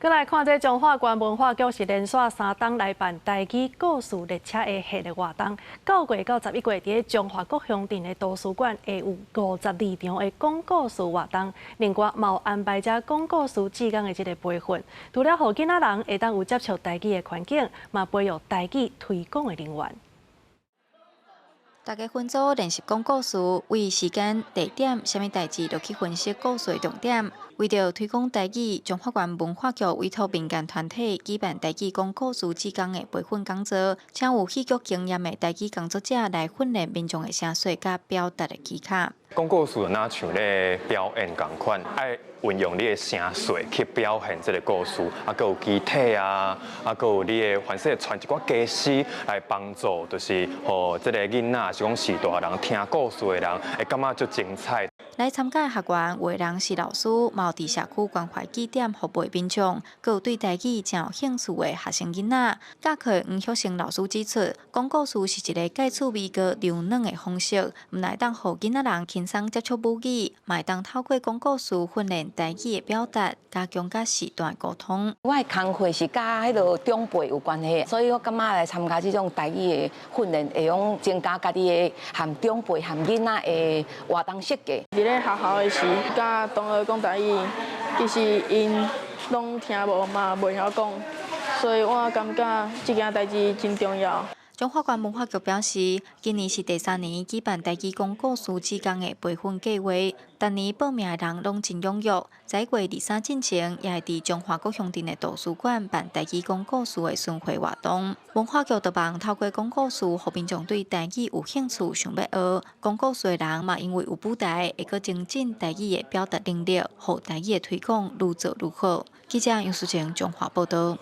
閣來看這彰化縣文化局是連續三冬來辦台語故事列車的系列活動。9月到11月，佇彰化各鄉鎮的圖書館會有52場的講故事活動。另外，嘛有安排遮講故事志工的這个培訓，除了予囡仔人會當有接觸台語的環境，嘛培育台語推廣的人員。大家分組練習講故事，為時間、地點、啥物代誌，都去分析故事的重點。為著推廣台語，彰化縣文化局委託民間團體舉辦台語講故事志工的培訓講座，請有戲劇經驗的台語工作者來訓練民眾的聲勢佮表達的技巧。講故事若像咧表演仝款，愛運用你的聲勢去表現這个故事，啊，閣有肢體啊，啊，閣有你的，凡勢傳一寡家私來幫助，就是予這个囡仔，是講是大人聽故事的人，會感覺足精彩。來參加的學員，有的人是老師，嘛有佇社區關懷據點服務的民眾，閣有對台語誠有興趣的學生囡仔。教課黃旭成老師指出，講故事是一个蓋趣味閣柔軟的方式，毋但會當予囡仔人輕鬆接觸母語，嘛會當透過講故事訓練台語的表達，加強佮時代溝通。我的工課是佮彼个長輩有關係，所以我感覺來參加這種台語的訓練，會用增加家己的和長輩和囡仔的活動設計。佇咧學校的時，佮同學講台語，其實𪜶攏聽無嘛，袂曉講，所以我感覺這件代誌真重要。彰化縣文化局表示，今年是第三年舉辦台語講故事志工的培訓計劃，逐年報名的人攏真踴躍。11月23進前，也會佇彰化各鄉鎮的圖書館辦台語講故事的巡迴活動。文化局就望透過講故事，予民眾對台語有興趣，想欲學。講故事的人嘛，因為有舞台，會閣精進台語的表達能力，予台語的推廣愈做愈好。記者楊淑晴彰化報導。